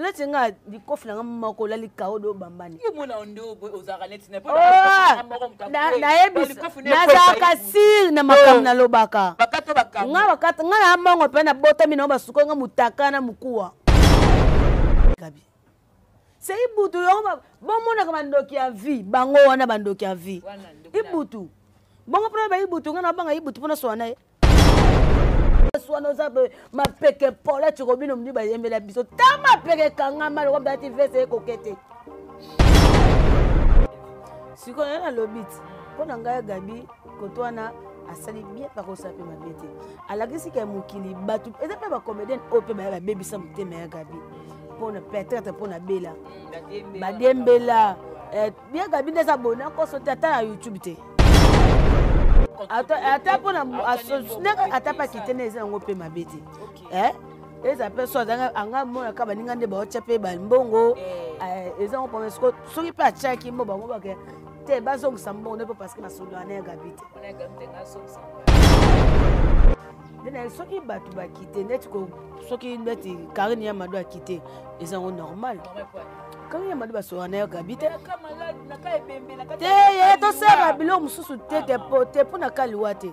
neti nga likofi na nga moko olali kao do bambani nazalaka sire na makambo oh. nalobaka nga bakata nga na mongo mpe nabotami nango basuko nga motaka na mokuwa gabi se ibutu yango bomonaka bandoki ya vie bango wana bandoki ya vie ibutu bongo mpona baibutu nga nabanga ibutu mpona swana ye wana oza mapeke pola cirobino mdi bayembela biso ta mapeke ekangama lokwa balati vese ekoke te sikoyo naye nalobi ti mpo na ngai ya gabi koto wana asali bien bakosala mpe mabe te alakisi ke mokili bato eza mpe bacomédienne oyo mpe baya babebisa motema ya gabi mpona peut-être mpona bela mm, badembela eh, bien gabi nde eza boye nakoso te ata na youtube te ata mpona ata mpe akite nde eza yango mpe mabe te eh, eza mpe so azanga anga monaka baninga nde baotya mpe bambongo eh. Eh, eza yango problème siko soki mpe atyaki mbo bango bake te bazongisa mbongo nde mpo parce que masolo wana ya gabi te nde na soki bato bakite neti soki neti karine ya mado akite eza yango normal karine ya mado basoka na yo gabi te te ye tosala biloko mosusu te te po te mpo na kaliwa te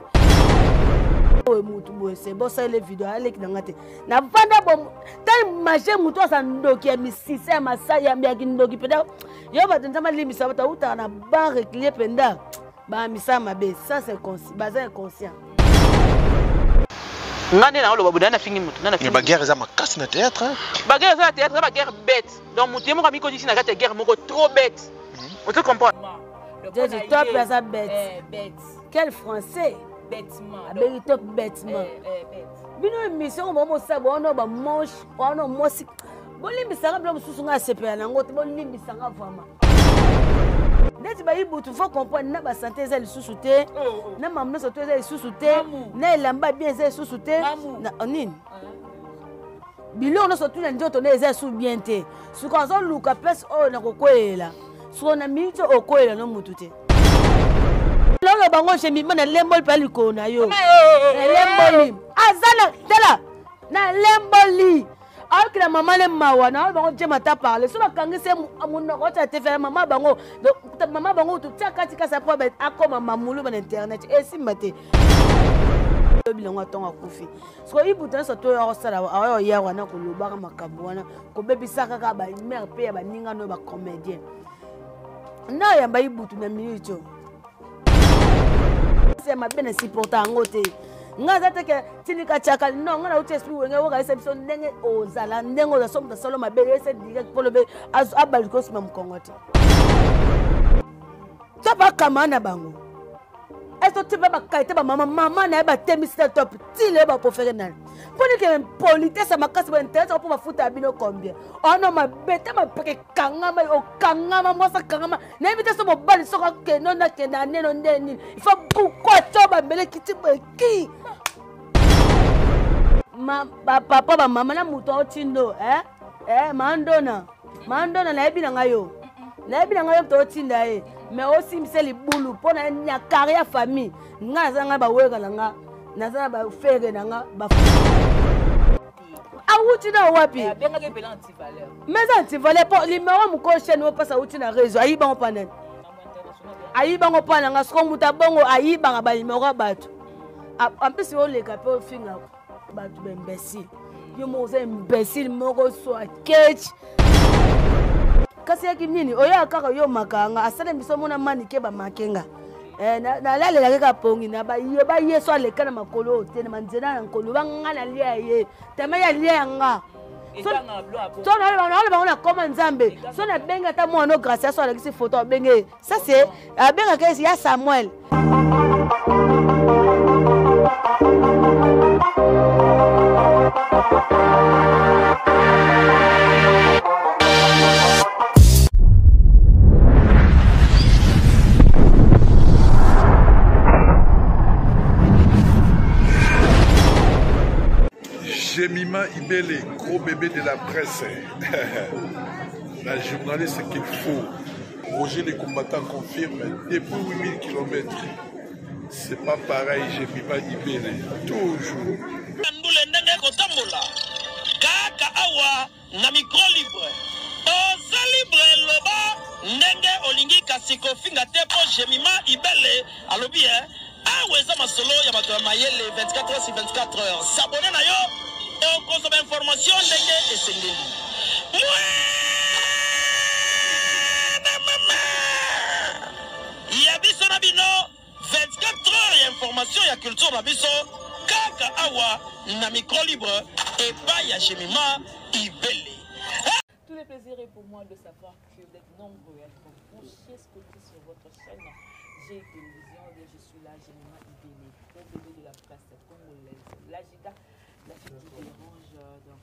oyo mutu boye se bosalele video aleki na nga te navanda bo tali maje motu aza ndoki ya misisa ya masai ya kindoki mpenza yo bato nzambe alimbisa bato autaka na ban reclier mpenza ba misala mabe ça c'est baza inconscient nga nde naoloba boye na fingi motu mais baguerre eza makasi na théâtre baguerre eza na théâtre eza baguerre bête donc motu ye moko amikotisi na kati ya guerre moko trop bête mhm. ozo comprendre Jeje top aza bête. Eh, bête. Quel français? Bêtement. Abengi top bêtement. Eh, eh, bête. Bino émission ngo mosala wana ba manche wana mwasi bolimbisanga bilo mosusu ngai asepela na yango te bolimbisanga vraiment neti bayibutu faut comprendre na basante eza lisusu te oh, oh. na mamu nyonso to eza lisusu te na elamba bien eza lisusu te oh, nini biloko nyonso tu na nzoto nde eza lisusu bien te sikoyo azoluka place oyo nakokweyela sikoyo na miniti oyo okweyela no motu te lolo bango jemima na lemboli mpe likolo na yo elemboli aza na tala na lemboli ayokela mama ne mawa na bango jema ata parle so bakangisi ye monoko otya te fere mama bango mama bango tia kati kasi apo akoma mamulu na internet esimba te lobi nango atongo akufi sikoyo ibuta nyonso to akosala aoyo ya wana kolobaka makambo wana kobebisa kaka bamare mpe ya baninga no bacomédien na yamba ibutu na minute oyo ya mabe na supporta yango te ngai aza te ke tindika tiaka non ngai nauti esprit wenge okalisa biso ndenge ozala ndenge oza so moto asalo mabe ese direct mpo lobe abaluki osima mokongo te to bakama na bango ese totie mpe bakalite bamama mama na ye batemisi na top ti lelo baprofere nani mpo nike impolitesse ya makasi ba internet mpo bafuta ya bino combien ono mabe te mapeke kangama okangama mwasi akangama nayebi te so mobali soko akende ono akende aneno nde nini ifo bukwa to bambele kiti boye ki bapapa bamama na moto aotindo eh? Eh, mandona mandona nayebi na ngai yo nayebi na ngai yo moto otinda ye mais osimbisa libulu mpo na na carrière ya famille ngai naza ngai baweka na nga naza na bafere na nga awuti na wapi eh, mais eza antivaleur mpo limero mokolo chaine oyo mpasi awuti na réseau ayibango mpa nani ayibango mpa na nga soko moto abongo ayibaka balimero ya bato ampesi oleka mpe ofinga bato baimbecile yo moko oza imbecile moko swa ketch kasi yaki nini oyo kaka yo makanga asala biso omona manike bamakenga eh, nalalelaki kaka pongi na baye baye so aleka na makolo oyo te na manzela na nkolo banga nalia ye tama ye alia ya nga so naloba bango nakoma nzambe so nabengi ata mwana gracia so alakisi foto abenge ye ça c'est abengaka ye ya samuel Jemima Ibele, gros bébé de la presse. la journaliste qu'il faut. Roger les combattants confirme depuis 8000 km. C'est pas pareil, Jemima Ibele. Toujours. Ndule ndenge kotambola kaka awa. na micro libre. Oza libre loba ndenge olingi kasi kofinga te po Jemima Ibele alobi eh awa eza masolo ya bato ya mayele 24 heures sur 24 heures. S'abonner na yo okozwa ba information ndenge esengeli. Mwana mama ya biso na bino 24 heures ya information ya culture na biso kaka awa na micro libre epai ya Jemima Ibele. Tout le plaisir est pour moi de savoir que vous êtes nombreux à être branchés, scotchés sur votre chaîne G Télévision. Eh je suis là, Jemima Ibele, gros bébé de la presse congolaise, la giga, la fille qui dérange, donc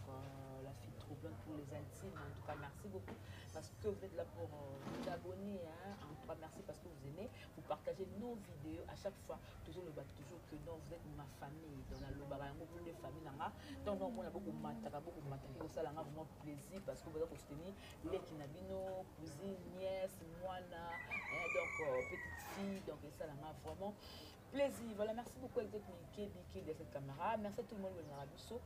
la fille troublante pour les intimes. En tout cas, merci beaucoup parce que vous êtes là pour vous abonner. Hein. En tout cas, merci parce que vous aimez, vous partagez nos vidéos à chaque fois. Toujours le toujours que non, vous êtes ma famille. Dans la lobara, vous êtes famille. Donc, on a beaucoup mataka, beaucoup mataka. Ça, vraiment plaisir parce que vous avez soutenir les kinabino, cousine, nièce, moana, hein, donc petite fille. Donc, ça, là, vraiment plaisir. Voilà, merci beaucoup à Mike Biki de cette caméra. Merci à tout le monde, Biso,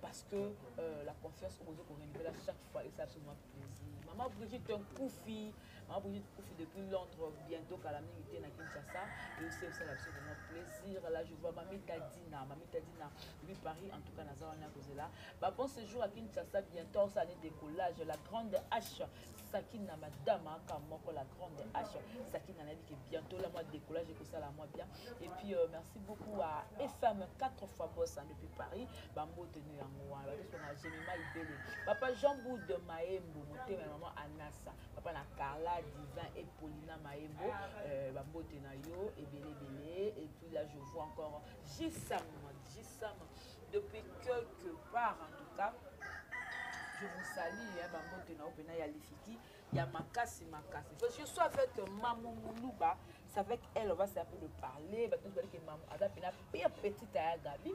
parce que la confiance au qu'on renouvelle à chaque fois et ça absolument plaisir. Maman Brigitte Koufi, Maman Brigitte Koufi depuis Londres, bientôt qu'à la minute à Kinshasa, et aussi ça absolument plaisir. Là, je vois Mamie Tadina, Mamie Tadina depuis Paris, en tout cas, Nazawana Kozela. Bah, bon séjour à Kinshasa, bientôt, ça année décollage, la grande H, Sakina, Madame, Kamoko, la grande H, Sakina, elle a dit que bientôt, là, moi, décollage, et que ça, la moi, bien. Et puis, merci beaucoup à FM 4 fois boss, hein, depuis Paris, Bambo tenu en moi, Jemima Ibele, Papa Jean Boud de Maembo, monté ma maman Anassa, Papa na Carla Divin et Paulina Maembo, Bambo Tenayo et Bélé Bélé. Et puis là, je vois encore Gissam, Gissam, depuis quelque part en tout cas. Je vous salue, hein, Bambo Tenayo, Pena Yalifiki, il y a Makasi Makasi. Je suis avec Mamou Moulouba, c'est avec elle, on va un peu de parler. Parce que Mamou, Ada Pena, pire petite à Gabi.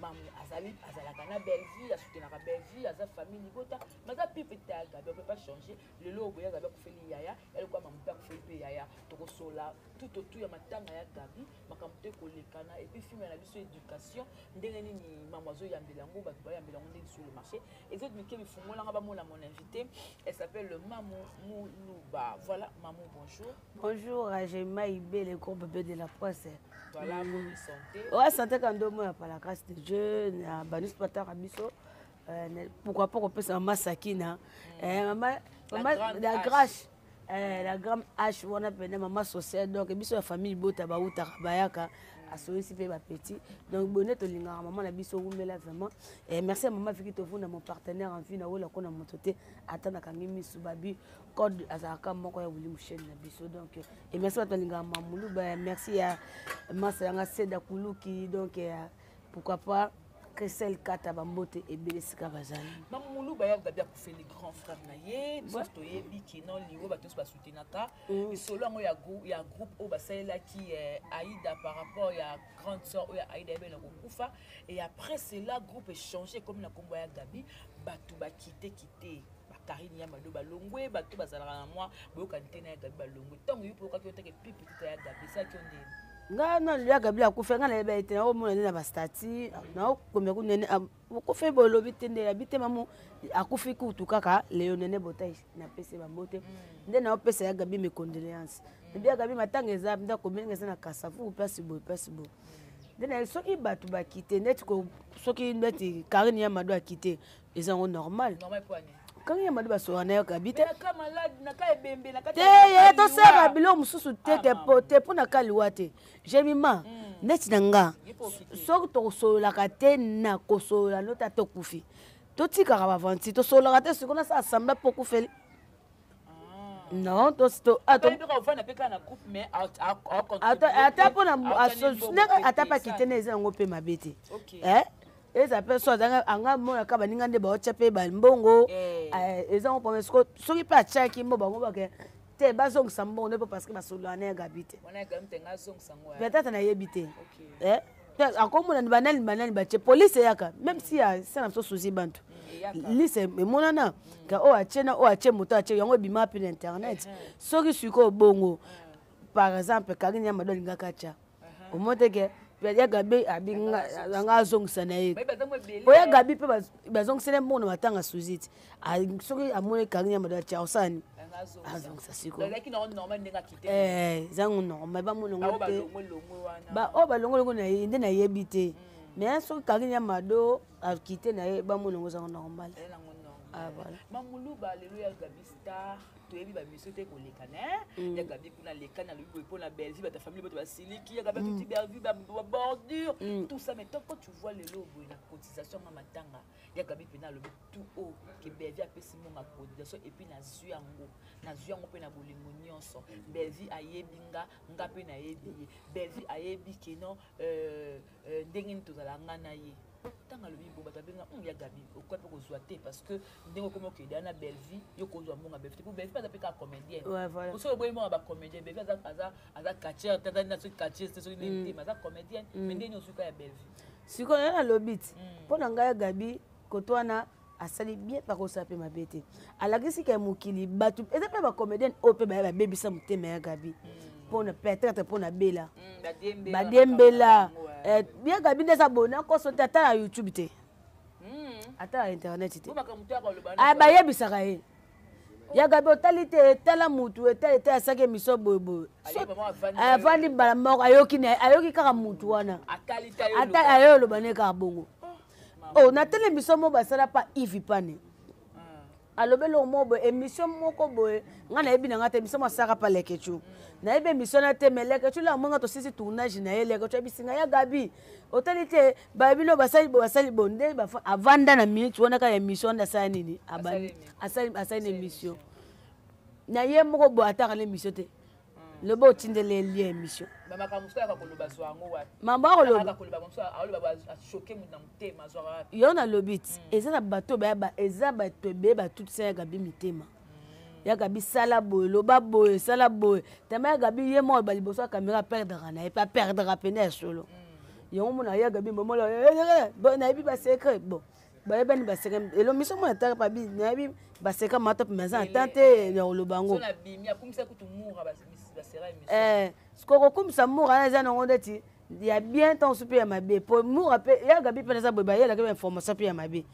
Mamou, Azali, Azalaka na belle vie, asoutenaka belle vie, aza famille libota, mais aza pire petite à Gabi, on peut pas changer. Le lot oboya Gabi akufeli yaya, elle quoi Mamou père akufeli pe yaya. Tokosola tout autour ya matanga ya Gabi, makambo te kolekana et puis film na biso éducation, ndenge nini Mamou azo yambela ngo, bato ba yambela ngo ndenge sur le marché. Et autres mike bifungola nga ba mona mon invité, elle s'appelle Mamou Moulouba. Voilà Mamou, bonjour. Bonjour, Jemima Ibele, gros bébé de la presse. Voilà, bonne santé. Ouais, santé quand on a par la grâce de Dieu, na banus patara biso. Pourquoi pas qu'on peut maman Sakina. Maman, La maman, grande la H. grâce. La grande H, on appelle maman sociale. Donc, biso la famille bota ba uta bayaka. Asoyisi pe ba petit. Donc bonnet tolinga maman na biso rumela vraiment. Et merci à maman Vicky Tovuna, mon partenaire en vie na wala kona motote atana kangi misu babi code azaka moko ya Willy Mouchel na biso. Donc et merci à tolinga mamulu ba merci à Massa yanga Seda Kuluki donc pourquoi pas Christelle Kata bambote et Belesika bazali. Mamulu ba ya Gabi akufeli les grands frères na ye, biso toyebi ki non liwo ba tous ba soutenaka. Solo yango ya ya groupe oyo basalelaki Aïda par rapport ya grande sœur oyo ya Aïda ebele na kokufa. Et après cela groupe échangé comme na kombo ya Gabi, bato ba quitté quitté. Ba Karine ya Mado ba longwe, bato bazalaka na moi, boyokani te na ya Gabi ba longwe. Tango yo po okaki otake pipi tete ya Gabi, ça ki onde. Nga na ya Gabi akufa, nga na yeba ete na omona nde na ba statut, na okomia ku nene, akufa bolobi te nde, abi te mamu, akufi kutu kaka, Léo Nene Botai, na pese ba mbote. Nde na opesa ya Gabi mes condoléances. Nde ya Gabi matanga eza, nde akomi eza na Kasavu, place boye, place boye. Nde na soki bato ba kite, neti ko, soki neti Karine ya Mado akite, eza ngo normal. Normal po ani? Karine ya Mado basoka na yo Gabi te. Mais na ka malade, na ka ebembe, na ka Te, ta- ye, na ka tosala liwa. biloko mosusu te, Ah, ke maman. po te, mpo na ka liwa te. Jemima, neti na nga, Ye po okite. soki tokosololaka te na kosolola no te ata okufi. Totikaka ba aventure, tosololaka te sikoyo nasala semblant mpo okufeli. Non, to, to, ah, to, Ba yebi kaka ofanda pe kaka na groupe, mais a, a, a contribuer Ata, ata te, mpo na a mo, otani a so, mbongo ndenge pe ata te, pa ça. kite na eza yango mpe mabe te. Ok. Eh? Eza pe so azanga, anga mona ka baninga nde baotya pe ba mbongo. Eza ngo problème. Siko, soki pe atiaki mbo bango bake, te, bazongisa mbongo nde po parce que basololaka na ye Gabi te. Wana ya Gabi te, nga azongisa ngo ya. Peut-être nayebi te. Ok. Pe akomona ni banani, banani batie. Police eyaka, même si ya, si na biso suzi bantu. Eyaka. Liste emonana, ka oyo atie na oyo atie moto atie, yango ebima pe na internet. Soki sikoyo bongo, par exemple, Karine ya Mado alingaka atia. Omoni te ke Ya Gabi abinga anga azongisa na ye po ya Gabi mpe bazongisela mbongo na matanga suzi ti soki amoni Karine ya Mado atia osani azongisa sikoyo ezango normal bamona yango te oyo balongolongo na ye nde nayebi te mais soki Karine ya Mado akite na ye bamona yango ezango normal. Ah, voilà. Mamuluba lelo ya Gabi star toyebi ba mission te koleka ne mm. Ya Gabi kuna leka na lobi boye pona Bellevue bata famille bato basiliki ya Gabi mm. tuti Bellevue ba bordure mm. tout ça. Mais tant que tu vois lelo boye na cotisation nga matanga ya Gabi pena alobi tout haut que Bellevue apesi mo ma cotisation et puis nazwi yango nazwi yango mpe na bolingo nyonso. Bellevue ayebi nga, nga mpe nayebi ye. Bellevue ayebi ke non ndenge nini tozala nga na ye. Ntango alobi bo bato babenga ya Gabi okoki mpe kozwa te parce que ndenge okomi okende na Bellevue yo kozwa mbongo ya Bellevue te po Bellevue aza mpe kaka comédienne. Ouais, voilà. Soki oboyi mbongo ya bacomédien, Bellevue aza catcheur te, aza soki catcheuse te, soki nini te, mais aza comédienne. Mais ndenge nini osuka ya Bellevue? Sikoyo naye nalobi ti mpo na ngai ya Gabi koto wana asali bien mpe akosala mpe mabe te. Alakisi ke mokili bato eza mpe bacomédienne oyo mpe baya babebisa motema ya Gabi mpona peut-être mpona Bela badiembela ya Gabi nde eza boye nakoso te ata na YouTube te, ata na internet te, bayebisaka ye ya Gabi otali te etala mutu etala etala asaki émission boyeboye avandi mbala moko ayoki ayoki kaka mutu wana ata ayo oloba ne kaka bongo. Oh, natali émission moko basala pa Ivi Pane, alobi eloko moko boye émission moko boye ngai nayebi na ngai te. Émission moko asalaka pa Lekecu, nayebi émission na te, mais Lekecu la monga tosisi tournage na ye. Lekecu ayebisi ngai ya Gabi otali te bayebi no basali bo basali bo nde avanda na minute wana kaka émission wana asala nini asali na émission na ye moko boye ataka na émission te. Loba otindeli lien émission. Mambo akoloba yo nalobi ti eza na bato bayaba eza bato ebele batutisa ya Gabi mitema. Ya Gabi sala boye, loba boye, sala boye tama. Ya Gabi ye moko baliboso ya caméra aperdraka na ye mpe aperdraka pene ya solo yango mona ya Gabi momola nayebi basecret bon bayebani basecret elo miso mona ataka pabi nayebi basecret mata mpe aza na tan te ya koloba yango. Sikoyo kokumisa mura wana eza nango ndeti ya bien ntango mosusu mpe ya mabe po mura mpe ya Gabi mpe naza boye bayelaka ba information mpe ya mabe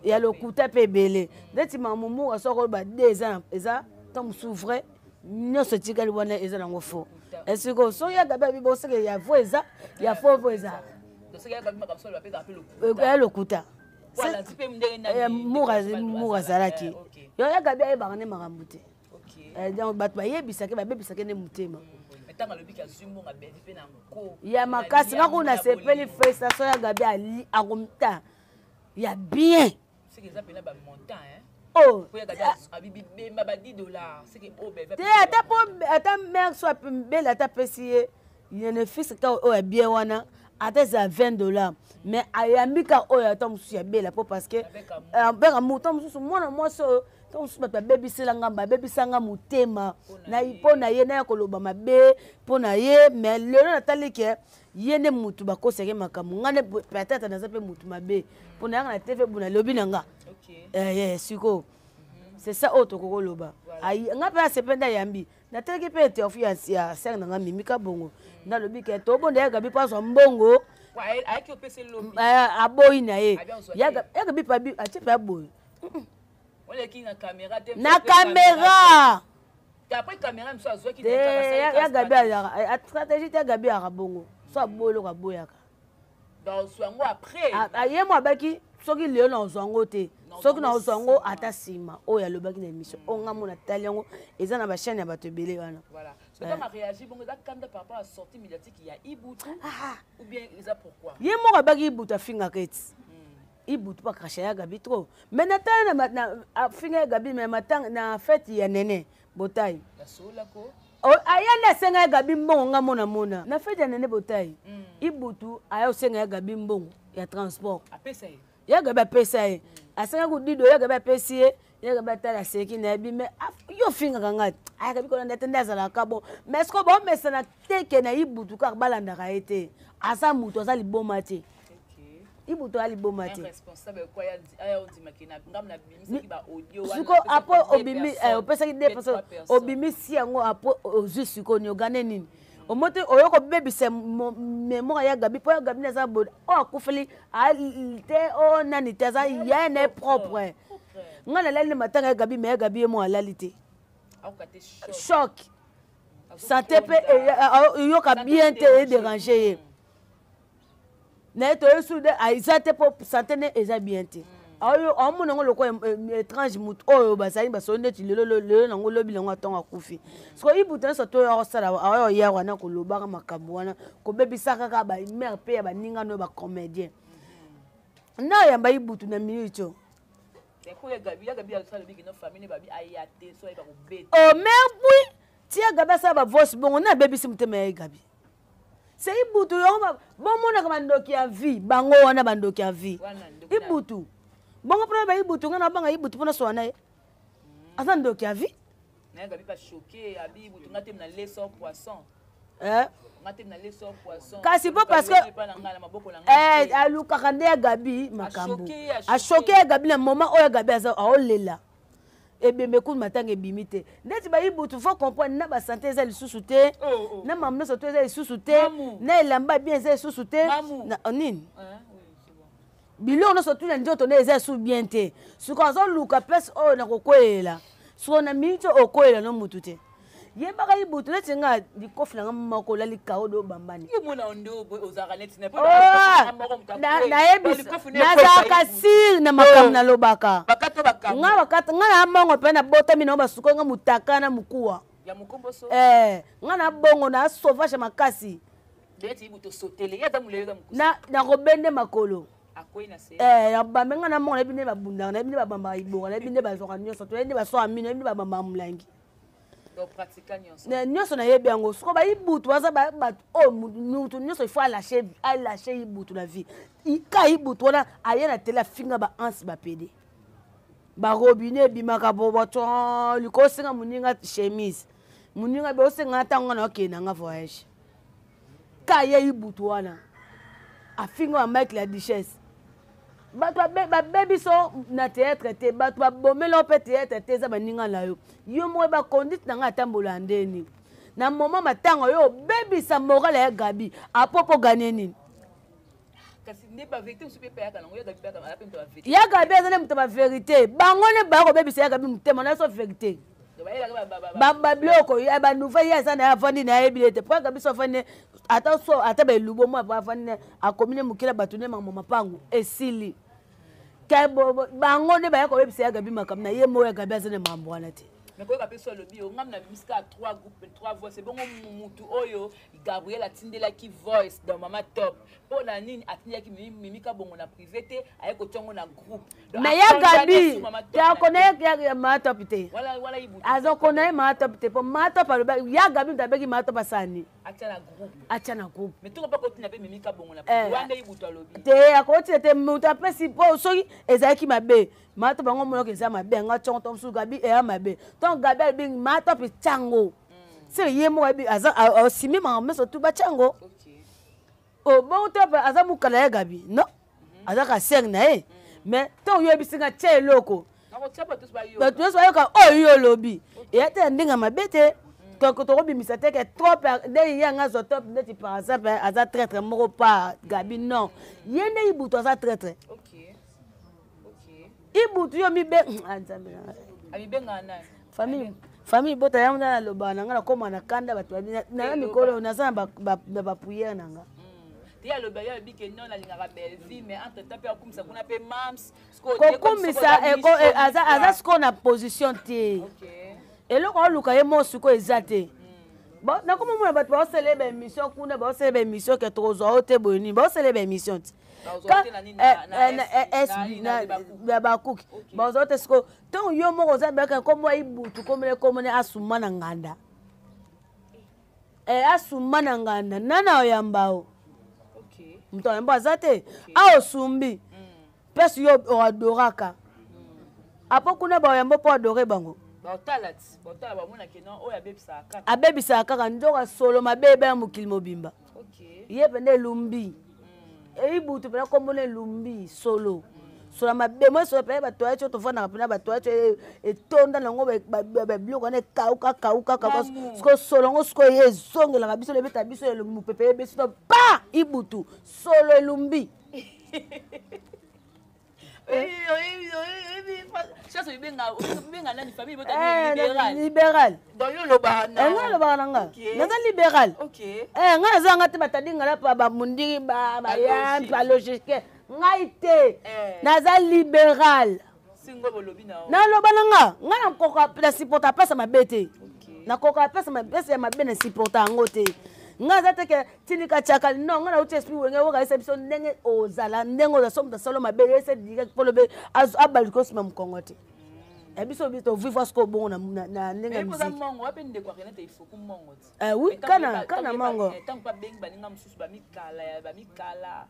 ya lokuta mpe ebele ndeti makambo mura soko oyo bade eza ntango mosusu vrai nyonso etikali wana eza nango faux. Esiko soki ya Gabi abi boseke ya faux eza ya faux faux eza ya lokuta mura azalaki yo ya Gabi ayebaka nde makambo te. Donc bato bayebisaki babebisaki nde motema ya makasi. Nga kuna nasepeli félicitation ya Gabi ali akomta ya bien. Oh te, ata po ata mare so bele ata apesi ye bénéfice kaka oyo ya bien wana ata eza 20 $, mais ayambi kaka oyo ata mosusu ya bela po parce que avec amour ntango mosusu mwana mwasi oyo ntango mosusu bato babebisela babebisanga motema mpo na ye naya koloba mabe mpo na ye. Mais lelo natali ke ye nde mutu bakosaki makambo nga nde peut-être naza mpe mutu mabe mpo nayaka na TV bo nalobi na nga sikoyo c'est ça oyo tokoki koloba. Nga mpe asepe nde ayambi natelaki mpe interview ya sere na nga Mimika bongo nalobi ke tobonda ya Gabi mpo azwa mbongo aboyi na ye ya Gabi mpe atie mpe aboyi na caméra ya Gabi azalaka stratégie te. Ya Gabi ayaka bongo so aboyi eloko aboyaka ye mo abaki soki lelo na ozwa yango te, soki na ozwa yango ata nsima oyo alobaki na émission oyo nga mona tali yango eza na bachaîne ya bato ebele wana. Parce que réagi bongo eza kanda par rapport à sortie médiatique ya Ibutu ou bien eza pourquoi? Ye moko abaki Ibutu afingaka eti Ibutu mpo akrasha ya Gabi trop, mais natala na afinga ya Gabi mais matanga na fête ya Nene Botai aya nde asenga ya Gabi mbongo. Nga mona mona na fête ya Nene Botai, Ibutu aya osenga ya Gabi mbongo ya transport. Ya Gabi apesa ye, asengaki dido ya Gabi apesi ye. Ya Gabi atala aseki nayebi mais yo ofingaka nga ayakabi kolanda te nde azalaka bon. Mais sikoyo baomesana teke na Ibutu kaka balandaka ye te, aza motu aza liboma te. Ibutu aza liboma te. Sikoyo apres obimi opesaki de personne obimisi yango apres ozwi sikoyo niogane nini. Omoni te oyo kobebisa mémoire ya Gabi, mpo ya Gabi naza boye oyo akufeli te o nani te, aza ye ne propre. Ngai nalali na matanga ya Gabi, me ya Gabi ye mo alali te, choc santé mpe eyoka bien te, edérange ye na ye. Toyebi su eza te mpo santé ne eza bien te. Aomona yango lokola étrange, motu oyo bazali basolo neti lelo lelo nango, lobi nango atongo akufi. Siko ibuta nyonso to oyo akosala, aoyo ya wana kolobaka makambo wana, kobebisa kaka bamare mpe ya baninga no bacomédien na oyamba ibutu na minute oyo. Oh, mais oui, tia Gabi asala bavoice bongo na abebisi motema ya ye Gabi. Se ibutu yango bomonaka bandoki ya vie bango wana, bandoki ya vie ibutu bongo mpona ba ibutu. Ngai nabanga ibutu mpona soa na ye, aza ndoki ya vie. Eh? Kasi mpo parce que eh, alukaka nde ya Gabi makambo, achoke ya Gabi na moment oyo ya Gabi aza aolela ebembe kutu matanga ebimi te. Neti bayibutu, faut comprendre, na basante eza lisusu te, oh, oh. Na mamu nyonso to eza lisusu te, na elamba bien eza lisusu te, nini biloko nyonso tu na nzoto nde eza lisusu bien te. Sikoyo azoluka place oyo na kokweyela. Sikoyo na miniti oyo okweyela no mutu te, yebaka ibutu neti nga likofi nanga moko olali kao do obambani. Nazalaka sire na makambo nalobaka. Nga bakata nga na mongo mpe nabotami nango, basukoyi nga motaka na mokuwa. Nga na bongo na sauvage makasi, nakobende makolo nabambe. Nga na mongo nayebi nde babundaka, nayebi nde babambaka iboka, nayebi nde bazwaka nyonso, toyebi nde baswaka mino, nayebi nde babambaka molangi nyonso, nayebi yango. Soko baibutu baza bato oyo mutu nyonso il faut alâche, alâche ibutu na vie. Ka ibutu wana aye na tele, afinga baanse, bapede, barobinet ebimaka boboto likolo, osenga moninga chemise, moninga be osenga ntango nga na okende nanga voyage. Ka ye ibutu wana afinga ba Mike la Duchesse, bato babebi so na théâtre te, bato babomela mpe théâtre te, eza baninga na yo. Yo moko baconduite na ngai atambola ndeni na moment matanga yo obebisa morale ya Gabi apo mpo ganye nini? Ya Gabi aza nde moto ya bavérité, bango nde baya kobebisa ya Gabi motema na so vérité, babiloko ya banouvelle. Ye aza na ye, avandi na ye, ayebi ye te po Gabi so avandi ata so ata baelubo mo avandi ne akomi ne mokila bato nde makambo mapangu esili. Bango nde baya koyebisa ya Gabi makambo na ye moko. Ya Gabi aza na makambo wana te. Mais koyoka mpe so alobi yo ngam na bimisi kaka trois groupe, trois voice, ebongo mutu oyo Gabriel atindelaki voice dans Mama Top, mpo na nini atindelaki Mimi Kabongo na privé te, aye kotia yango na groupe? Mais ya Gabi akona ye Mama Top te, azokona ye Mama Top te, mpo Mama Top aloba ya Gabi moto abeki Mama Top asani atya na groupe te. Akotina te, moto apesi mpo soki ezalaki mabe, Mama Top yango monoko eza mabe, yanga tiongo to mosusu Gabi eya mabe. Ntongo Gabi alobi Mama Top tiango, se ye moko ayebi aza asimi makambo nyonso tu batiango bongo te. Aza mokala ya Gabi non, aza ka sere na ye. Mais ntongo yo oyebisi nga tia eloko, bato nyonso bayoka oyo yo olobi, eya te ya ndenge ya mabe te. Tokobimisa te ke trop nde ye anga azwa top neti par exemple aza traître moko pa Gabi. Non, ye nde ibutu aza traître. Ibutu yo mibe Nzambe. Famille, famille bota yango nde nalobaka na nga, nakóma na kanda bato nanga mikolo naza na baprière na nga. Kokumisa aza sikoyo na position te, eloko aoluka ye mo sikoyo eza te. Nakomomona bato baosala ye baémission kuna, baosala ye baémission ke tokozwa yo te boye nini, baosala ye baémission te ya bakuki bazwa te. Sikoyo ntongo yo moko oza baka nkombo ya ibutu, komona komona asuma na nganda, asuma na nganda nana oyamba o moto ayamba aza te, aosumbi place yo oadoraka apo kuna baoyamba mpo adore bango. Abebisaka kaka nzoka solo mabe eba ya mokili mobimba. Ye mpenza elumbi, eyibutu mpena kombona elumbi solo. Solo mabe moi solo mpe batoilette oyo tovandaka mpena batoilette oyo etonda nango babiloko wana ekauka kauka kauka. Sikoyo solo yango sikoyo ye ezongelaka biso, lebeta biso elongi, mopepe yebiso to pa ibutu solo elumbi. Libéral, ngai alobaka na nga naza libéral, ngai naza nga te batadi ngala pa bamundiri bayampi balogike ngai te, naza libéral. Naloba na nga, ngai nakoka na supporta place mabe te, nakoka place ya mabe na supporta yango te. Ngai aza te ke tindika tiakali, non. Ngai nauti esprit Wenge oyo kayesa biso ndenge ozala, ndenge ozala. So moto asalo mabe, yese direct mpo lobe abaluki osima mokongo te. Ya biso biso tovivre sikoyo bongo na ndenge ya musique. Oui, kana kana mongo. Ntango babengi baninga mosusu bamikala ya bamikala,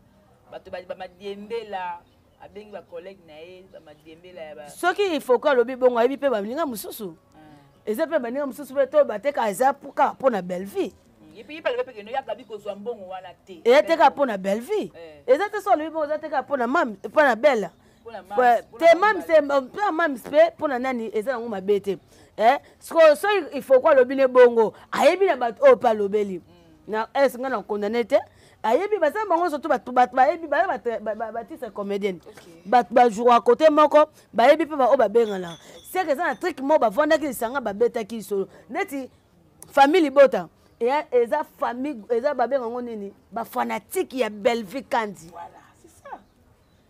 bato bamadiembela, abengi bacollègue na ye bamadiembela ya. Soki ifoko alobi bongo, ayebi mpe baninga mosusu, eza mpe baninga mosusu mpe to bateka, eza kaka mpo na Bellevie. Eya te kaka mpo na Bellevie, eza te. So alobi bongo, eza te kaka mpo na mame, mpo na Bella te, mams mpe mams mpe mpo na nani, eza nango mabe te. Sikoyo soki ifoko alobi ne bongo, ayebi na bato oyo mpe alobeli na es, nga na condamné te. Ayebi baza bango, surtout bato bayebi baza baartiste comédienne, bato bajouaka côté moko, bayebi mpe baoyo babenganaka seke eza na truc moko bavandaki lisanga, babetaki lisolo neti famille libota. Eza famille, eza babenga yango nini, bafanatike ya Bellevie Kandi.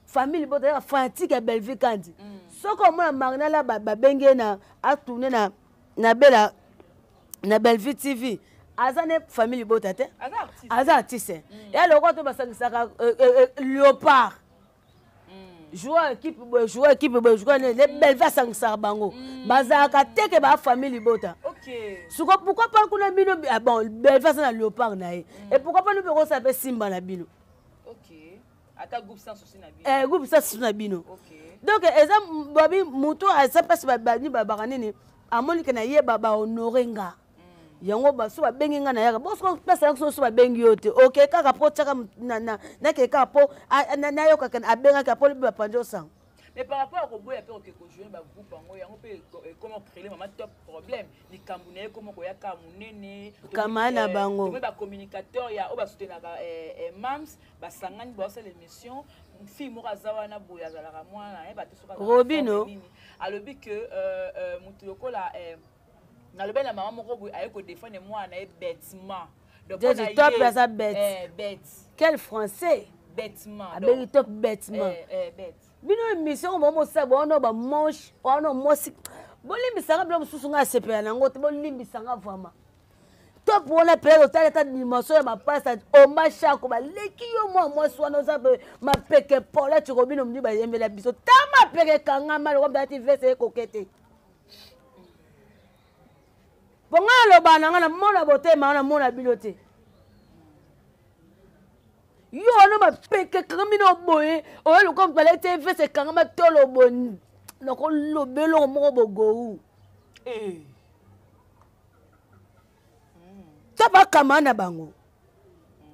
Famille libota eza bafanatike ya Bellevie Kandi. Soki omona Marinala babengi ye na atourne na bela na Bellevue TV, aza ne famille libota te, aza artiste. Ya lokola to basangisaka Léopard, joueur équipe boye, joueur équipe boye, joueur ne Bellevue asangisaka bango, bazalaka te ke baa famille libota. Siko pourquoi pas kuna bino? Ah bon, Bellevue aza na Léopard na ye, et pourquoi pas lobi okosala mpe Simba na bino? Ata groupe sans souci na bino. Groupe sans souci na bino. Donc eza babi moto aza mpasi, bani babaka nini, amoni ke na ye bahonore nga yango. So babengi nga, nayaka bo place yango. So babengi yo te, oke kaka mpo tiaka nakee kaka mpo nayokaka abengaki mpo lobi bapanzi osango. Mais par rapport à koboya mpe oke kojoine bagroupe yango, yango mpe ekoma créer mama top problème, likambo na ye ekoma koyaka monene. Kama na bango. Bacommunicateur ya oyo basoutenaka mams basangani, baosala émission. Fille moko aza wana boye, azalaka mwana yeba te soki Robino. Alobi ke motu lokola nalobi na mama moko boye aye kodefendre mwana na ye bêtement. Top aza bête. Bête. Quel français? Bêtement. Abengi top bêtement. Bête. Bino émission oyo bomosala wana, bamanche wana, mwasi bolimbisanga bilo mosusu, ngai asepela nango te, bolimbisanga vraiment. Top wana peut-être otali ata dimension ya mapasa omba shako baleki yo. Mwa mwasi wana oza mapeke pola tikobino modi bayembela biso ta mapeke ekangama lokwa balati veste ekoke te. Mpo ngai alobaka na ngai namona botema wana, namona bino te. Yo wana mapeke ekangami na boye, oyo lokola moto balati te veste ekangama tolo boye, nakoloba eloko moko bogou to bakama na bango.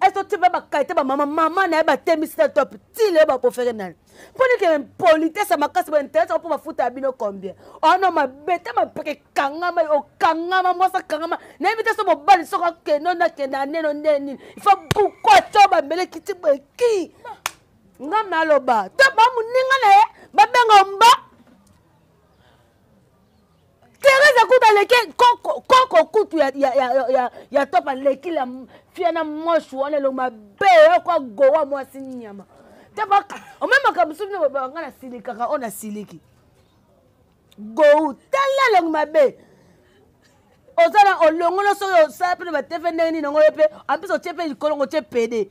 Ese otie mpe bakalite bamama mama na ye batemisi na top ti lelo bakofere nani mpo nike impolitesse ya makasi bainternet mpo bafuta ya bino combien ono mabe te, mapeke ekangama, okangama mwasi akangama, nayebi te so mobali soko akende nakende aneno nde nini ifo buku atyo bambele kiti boye ki nga naloba to bamoninga na ye babenga mba Therese kutu aleki koko koko kutu ya top, aleki la fia na moche wana elongo mabe oko agowa mwasi nyama te. Omemaka mosusu bino nga nasilikaka oyo nasiliki gou. Tala elongi mabe oza na olongono, soki osala mpe na batv ndenge nini yango yo mpe ampesi otie mpe likolongo otie pede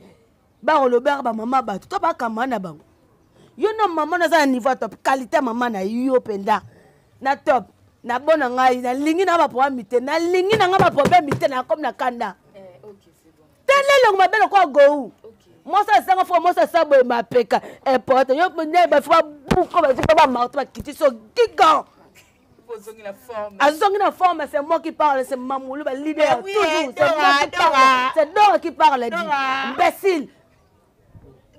bakolobaka bamama bato to bakama na bango. Yo na mama naza na niveau ya top, qualité ya mama na yo mpenza na top na bo na ngai nalingi na baproblème te, nalingi na ngai baproblème te, nakomi na kanda. Tala elongo mabe lokola gou mwasi asanga fo mwasi asa boye mapeka importe yo nde bafo babuko bazwi mpe bamarto bakiti so gigan azongi na forme. C'est moi qui parle, c'est Mamoulou, ba leader toujours, c'est moi qui parle, c'est Dora qui parle, dit imbécile.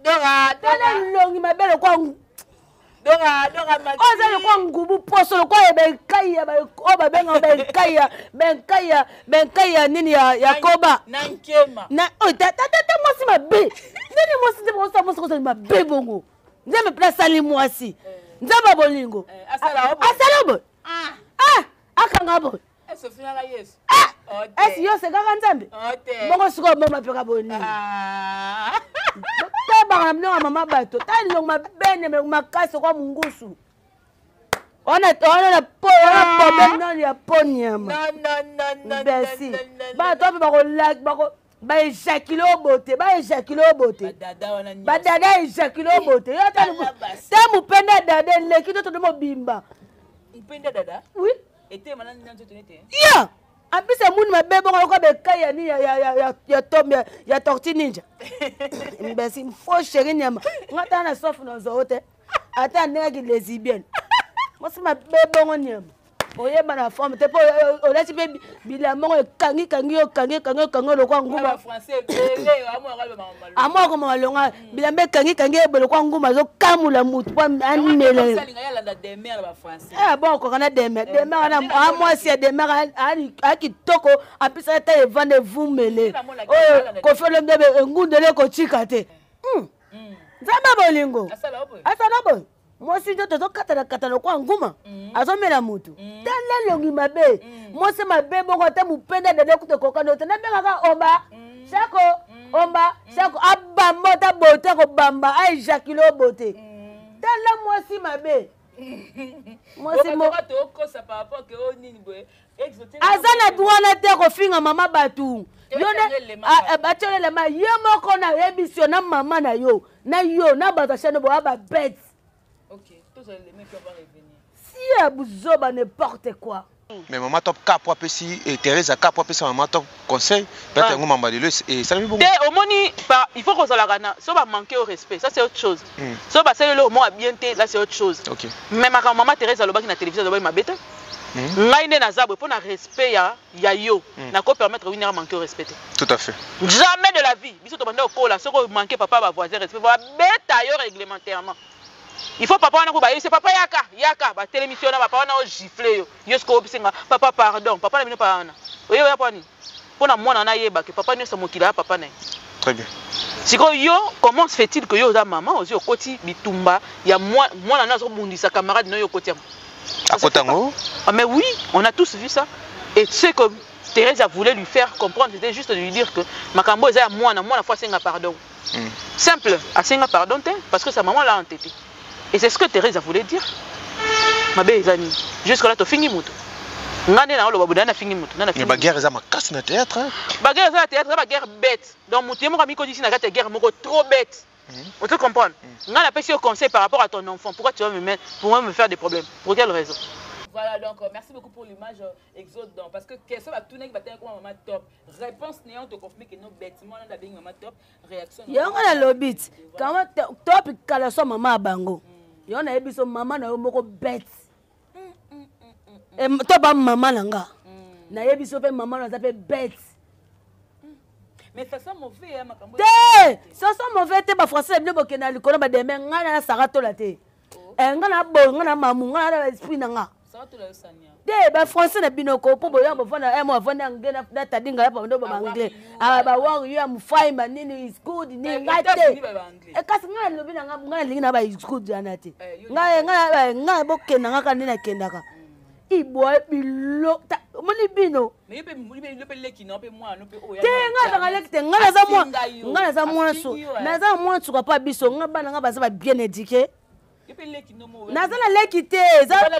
Dora. Tala elongi mabe lokola. Oyo eza lokwa ngubu poso lokwa ya benkai ya oyo babengaka benkai ya benkai ya benkai ya nini ya koba. Na oyo tata mwasi mabe. Nini mwasi nde mwasi mwasi kozali mabe bongo. Nzambe mpe asali mwasi. Nzambe ya bolingo. Asala boye. Ah, akanga boye. Esi yo osekaka Nzambe? Bongo sikoyo bongo mapeka boye nini? Tobaka na biloko ya mama bato. Ta elongo mabene melongo makasi okwa mongusu. Wana wana na po wana problème nani ya po nyama. Imbécile. Bato mpe bakolaki bako baejakile oyo bote, baejakile oyo bote, badada ejakile oyo bote. Yo ata te mopenda dada eleki to tondo mobimba. Oui. Ya apesa muni mabe bongo yoka bekai ya nini ya tom ya tortue ninja. Imbécile, faux chéri nyama. Nga tala na soif na zwa te. Ata ndenge ki lesbienne. Mwasi mabe bongo nyama. Oyeba na forme te po olati mpe bilamba ngo ekangi kangi yo kangi kangi kangi lokwa nguma. Amwa koma malonga bilamba ekangi kangi ebe lokwa nguma azokamula mutu po amela. Eh bon okoka na demer demer wana amwasi ya demer akitoko apesa ata evanda evumele oyo Koffi Olomide engundele ekotika te. Nzambe bolingo asala boye. Mwasi nzoto azokatana katana lokwa nguma azomela mutu. Tala elongi mabe. Mwasi mabe bongo ata mopenda dada kuta kokana te. Nabengaka omba sako omba sako abamba ata bote akobamba aejakile oyo bote. Tala mwasi mabe. Mwasi mo aza na droit na te kofinga mama bato. Yo elema ye moko nayebisi yo na mama na yo na yo na bato ashane boya babete. Si ya buzoba, n'importe quoi. Mais mama Top kapo apesi Thérèse kapo apesa mama Top conseil peut-être yango mamba lelo esalami bongo. Te, omoni il faut kozalaka na so ba manquer au respect, ça c'est autre chose. So basaleli oyo moko bien te, là c'est autre chose. Mais makambo mama Thérèse alobaki na télévision, alobaki mabe te. Ngai nde naza boye mpo na respect ya yo, nako permettre Winner manquer au respect te. Tout à fait. Jamais de la vie. Biso tobanda kokola soki omanquer papa ba voisin respect, babeta yo réglementairement. Il faut papa wana ko bayebisa papa yaka yaka, batelemisi yo na papa wana ogifle yo. Yo sikoyo obisenga papa pardon, papa na bino papa wana oye oya mpo nini? Mpo na mwana wana ayeba ke papa nyonso mokili aya papa na ye. Très bien. Sikoyo yo, comment se fait-il que yo oza mama ozwi okoti bitumba ya mwana na azobundisa camarade na yo, okoti yango? Akota yango? Ah mais oui, on a tous vu ça. Et ce que Thérèse a voulu lui faire comprendre, c'était juste de lui dire que makambo eza ya mwana, mwana faut asenga pardon. Simple, asenga pardon te parce que sa maman l'a entêté. Et c'est ce que Thérèse a voulu dire. Mabe ezani. Jusque là tofingi mutu. Nga nde na oloba boye, na fingi mutu, na fingi. Mais ba guerre eza makasi na théâtre, hein? Ba guerre eza na théâtre, eza ba guerre bête. Donc mutu ye moko amikotisi na kati ya guerre moko trop bête. On te comprend? Nga napesi yo conseil par rapport à ton enfant. Pourquoi tu vas me mettre, pour me faire des problèmes? Pour quelle raison? Voilà, donc merci beaucoup pour l'image Exode. Donc, parce que question va tourner qui va tenir comme maman Top. Réponse néant te confirme que nos bêtements on a bien maman Top. Réaction. Yango na lobit. Quand Top kala so maman bango. Yo na yebi so maman na yo moko bête. Et to ba maman na nga. Na yebi so pe maman na za pe bête. Mais ça sent mauvais, hein, makambo. Te, ça sent mauvais te ba français bino bokenda likolo ba demain nga na Sarah Tola te. Eh, nga na boy, nga na mamu, nga na esprit na nga. Te ba français na bino ko po boya bofanda eh mo avanda anglais na tadinga ya pando ba anglais. Ah ba war you am fine ba nini is good ni nga te. Eh kasi nga lobi na nga nga lingi na ba is good yana te. Nga nga nga bokenda nga ka nina kendaka. Ibwa bilo moni bino. Te nga azaka leki te, nga naza mwa nga naza mwanso. Naza mwanso pa biso nga bana nga baza ba bien éduqué. Naza na leki te, tofa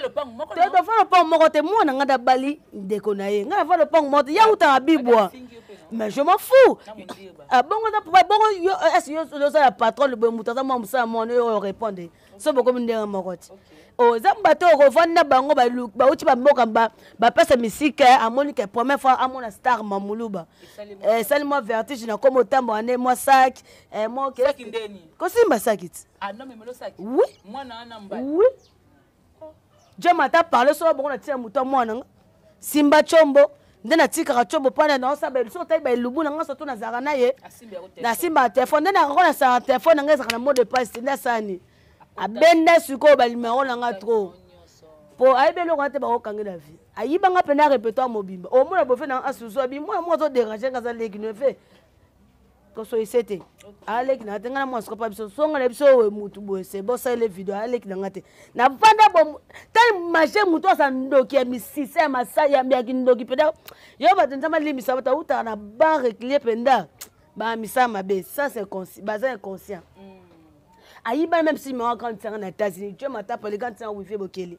lopango moko te, mwana nga dabali ndeko na ye. Nga nafa lopango moko te, ya utaka bibwa. Mais je m'en fous. Bongo za bongo yo est-ce yo oza la patronne boye mutu aza mwa mosala mwana oyo répondre. So bokomi ndenge moko te. Oh, za bato okovanda bango bauti ba mboka bapesa misika, amoni ke première fois amona star Mamuluba. Esali mwa vertige na komo tambo ane mwa sac, mwa ke Sac ndeni. Kosimba sac ti. Ah non mais melo sac. Oui. Mwana ana mba. Oui. Dieu m'a parlé sur bongo na tia muto mwana nga. Simba chombo nde natikaka chombo pana na osaba biso otali ba elubu na nga surtout nazalaka na ye. Asimba ya Na simba telefone nde na ngona sa telefone na nga ezalaka na mot de passe nde asani. Abenda sikoyo balimero na nga trop. Po ayebi eloko wana te bakokangela vie. Ayiba nga mpenza répertoire mobimba. Omona bofe na asusu abi mwana mwa azoderange nga aza leki no fe. Kosoyise te. Aleki na te nga na mwana sikopa biso songa na biso oyo mutu boye c'est bon ça ele video aleki na nga te. Na vanda bo tali maje mutu aza ndoki ya misisa ya masaya ya kindoki mpenza. Yo bato nzambe alimbisa bato awutaka na ban régulier mpenza. Ba misala mabe ça c'est conscient baza inconscient. Ayiba même si mawa grande sœur na États-Unis Dieu matapa le grande sœur wifi bokeli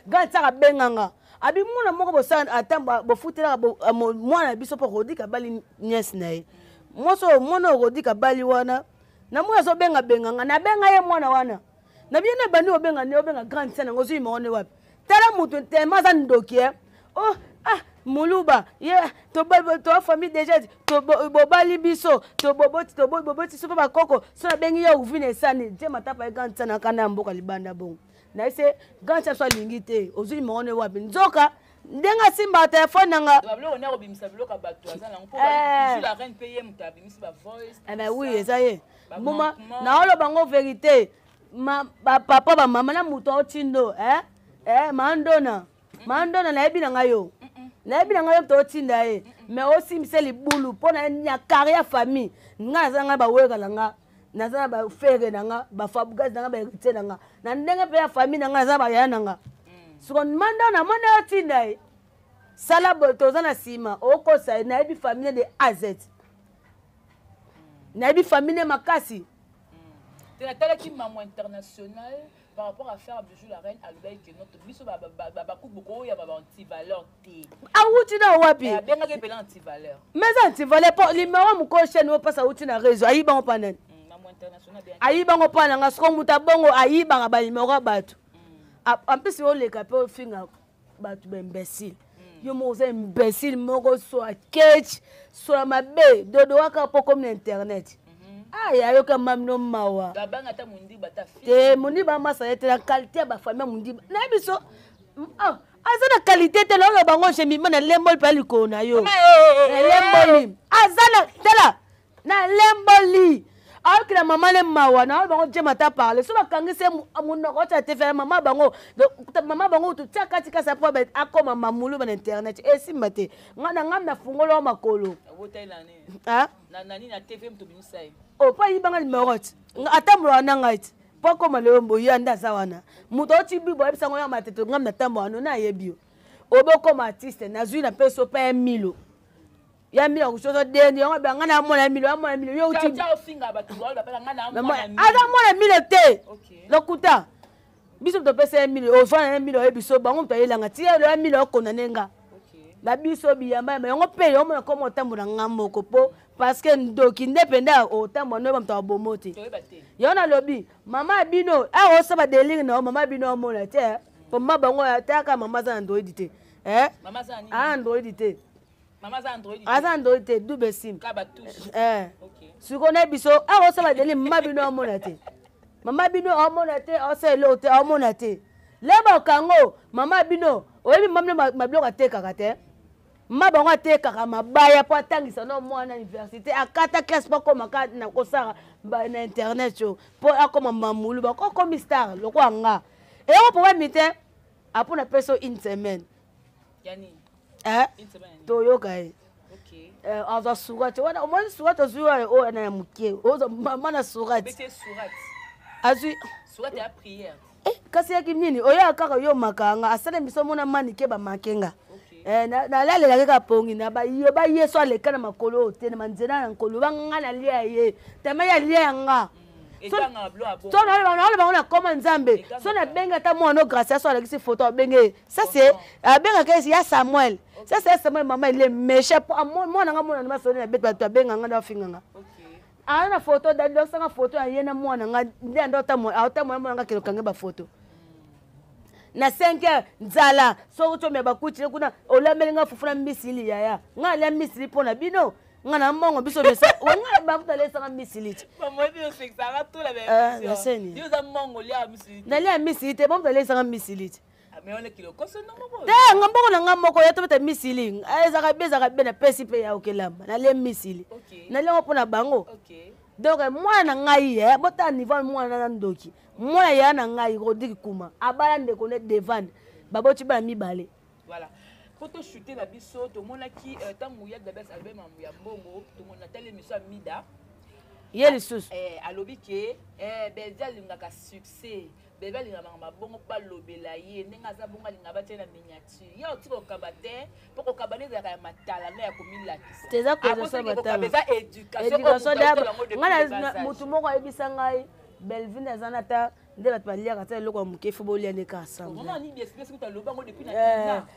grande sœur abenga nga abi mwana moko bosala ata bofutelaka mwana na biso mpo Rodrigue abali nièce na ye mwasi oyo mwana oyo Rodrigue abali wana na mwana azobengabenga nga nabenga ye mwana wana na bino ebandi obenga nde obenga grande sœur nango ozwi moko nde wapi tala moto tellement aza ndoki e oh ah muluba ye toa famille déjà bobali biso toboboti toboboti biso mpe bakoko so nabengi ye ovine esani je matapa ye grande sœur na kanda ya mboka libanda bongo naye se grande sœur so alingi te ozwi moko nde wapi nzoka ndenge asimbaka telefone na nga eh oui eza ye mbuma naoloba ngo verité bapapa bamama na moto aotindo eh? Eh, mandona mandona nayebi na ngai yo nayebi na ngai yo moto otinda ye mais osimbisa libulu mpo na ya carrière famille ngai naza ngai baweka na nga naza na bafere na nga bafabugas na nga baheritier na nga na ndenge mpe ya famille na nga naza bayaya na nga siko mandona mona yo tinda ye sala boye toza na nsima okosa ye nayebi famille de a z nayebi famille makasi te natalaki mamu international par rapport à faire bijou la reine alobaki ke notre biso bakuku bokoyamba ba antivaleur te awuti na wapi abengaki mpena antivaleur mais eza antivaleur mpo limero mokolo chaine oyo mpasi awuti na réseau ayibango mpa nani ayibango mpa nanga soko moto abongo ayibaka balimero ya bato en plus oleka mpe ofinga bato ba imbécile yo moko oza imbécile moko so ya ketch so ya mabe dodo waka mpo komi na internet aya ayoka mami no mawa te mondiba amasa ye te na qualité ya bafamille ya mondiba nayebi biso aza na qualité te naoloba bango jemima na lemboli mpe likolo na yo lemboli aza na tala na lemboli ayokela mama ne mawa na bango jema ta parle so bakangisi ye monoko otya te fere mama bango mama bango kutu tia kati kasi apo akoma mamulu na internet esimba te nga na ngai nafungoli wa makolo mpo ayibanga numero ti atambolaka na ngai ti mpo akoma lelo boya nde aza wana moto oti bibo ayebisa ngo ya matete ngai natambola no nayebi yo obokoma artiste nazwi na peso mpe ya milo ya milo kusoso deni yango ba nga na mwana milo ya mwana milo yo uti aza mwana milo te lokuta biso topesa ye milo ovanda na milo oyebi biso bango moto ayelanga ti ya milo okondane nga na biso biyamba yamba yango mpe yo omona koma otambola nga moko mpo parce que ndoki nde mpenza otambola noyeba moto abomo te yango nalobi mama ya bino awa osala badelire na yo mama ya bino omona te mpo mama bango ataka mama aza na android te android te aza android te double sim sikoyo na biso awa osala deli mama bino amona te mama bino amona te asala eloko te amona te leba okango mama bino oyebi mama bino mabiloko atekaka te mama bango atekaka mabaya mpo atangisa no mwana université akata classe mpo akoma ka na kosala na internet oyo mpo akoma mamulu bakokomi star lokola nga eyoko problème te apo napesa une semaine Eh? Toyoka ye. Eh, azwa surati wana omoni surati azwi oyo oyo na ya moke ozwa mama na surati azwi eh, kasi yaki nini oyo kaka yo makanga asala biso mona manike bamake nga eh, nalalelaki kaka pongi na baye baye so aleka na makolo oyo te na manzela na nkolo banga nalia ye tama ye alia ya nga mm. So naloba ngo nakoma nzambe so nabengi ata mwana no gracia so alakisi photo abenge ye ça c'est abengaka ye ya samuel ça c'est ya samuel mama il est méchant po mwana nga mwana masolo na bete bato abenga nga nde afinga nga aza na photo dadosanga photo ya ye na mwana nga nde ando aotamona mwana nga kende okange bafoto na 5 heures nzala soki tomia bakuti kuna olambeli nga fufu na misili yaya nga alia misili mpo na bino nga na mbongo biso mesa nga bafuta alesanga misili te nalia misili te bamutu alesanga misili te te nga mbongo na nga moko ya tobeta misili ezaka be ezaka be napesi mpe ya okelamba nalie misili nalia ngo mpo na bango. Donc mwana na ngai eh, botala niveau mwana na ndoki. Mwana ya na ngai Rodrigue Kuma abala ndeko ne Devan baboti bana mibale. Voilà. Po to chuter na biso tomonaki ntango ya Gabes album ya mbongo tomona natali émission ya Mida. Ye lisusu. Eh, alobi ke eh, Belgi alingaka succès. Bebe alingaka makambo ya bongo mpo balobela ye ndenge aza bongo alingaka batia na miniature ye otika kokaba te mpo kokaba nde ezalaka ya matala na ya komilakisa eza eza éducation ngai motu moko ayebisa ngai Belvine aza na ta nde bato baliaka ta eloko ya moke fo bolia nde ka ensemble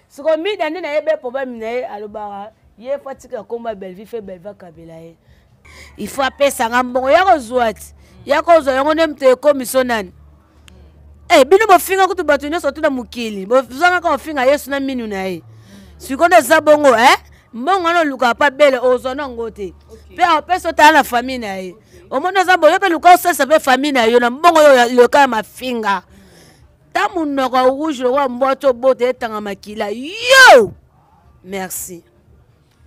sikoyo mida nde nayebi problème na ye alobaka ye fo atika nkombo ya Bellevue fe Bellevue akabela ye il faut apesa nga mbongo ya kozwa ti ya kozwa yango nde moto ekomiso nani eh, bino bofinga kutu bato nyonso tu na mokili bozangaka kofinga yesu na minu na ye sikoyo nde eza bongo eh? mbongo wana olukaka mpa bele ozwa na yango te mpe apesa otala na famille na ye omoni aza boye mpe luka osalisa mpe famille na yo na mbongo oyo loka ya mafinga ta monoko ya rouge lokola mbwa to obota etanga makila yo merci.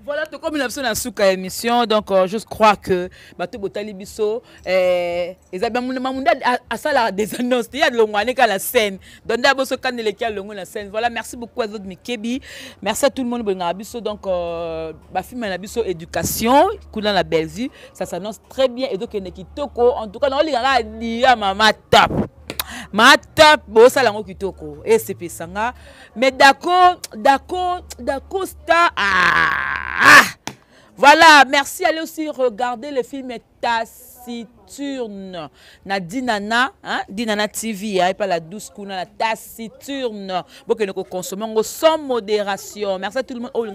Voilà, tout comme na biso na suka émission donc je crois que bato botali biso eh, eza mamunda asala des annonces ya longwane ka la scène donc nde aboso kandeleki ya longwe na scène. Voilà, merci beaucoup à Zod Mikebi, merci à tout le monde bolingaka biso. Donc bafilme na biso éducation kuna na Bellevue, ça s'annonce très bien ezokende kitoko. En tout cas naolingaka dia mama tap mata bosala yango kitoko esepesanga. Mais d'accord, d'accord, d'accord, star. Ah, voilà, merci. Allez aussi regarder le film Taciturne. Na Dinana, hein, Dinana TV, hein, et pas la douce kuna, la Taciturne. Bon, que nous consommons sans modération. Merci à tout le monde. Oh,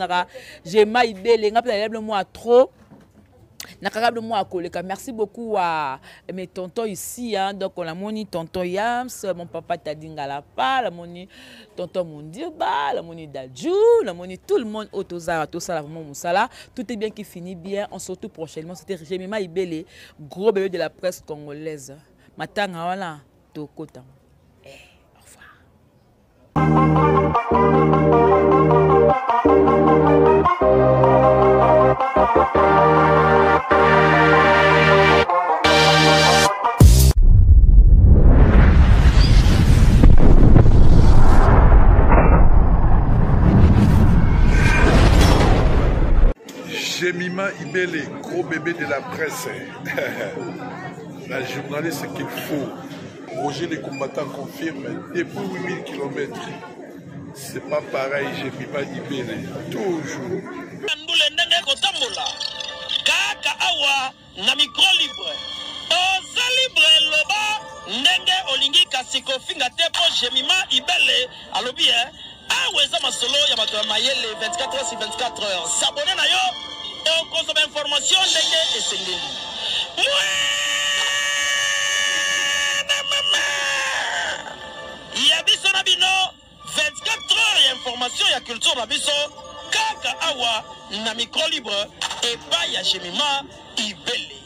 j'ai maïbé, les gars, moi trop. Nakakable moi koleka. Merci beaucoup à mes tontons ici, hein. Donc on a moni tonton Yams, mon papa Tadinga Lapa, la moni tonton Mundirba, la moni Dadju, la moni tout le monde autoza, tout ça vraiment musala. Tout est bien qui finit bien. On se retrouve prochainement. C'était Jemima Ibele, gros bébé de la presse congolaise. Matanga wana tokota. Eh, au revoir. Jemima Ibele, gros bébé de la presse. La journaliste qu'il faut. Roger les combattants confirme depuis 8000 km. C'est pas pareil, Jemima Ibele, toujours. Ndule ndenge kotambola kaka awa na micro libre. Oza libre loba ndenge olingi kasi kofinga te po Jemima Ibele alobi eh, awa eza masolo ya bato ya mayele 24 heures sur 24 heures. S'abonner na yo okozwa ba information ndenge esengeli. Ya biso na bino 24 heures ya information ya culture na biso kaka awa na micro libre epai ya Jemima Ibele.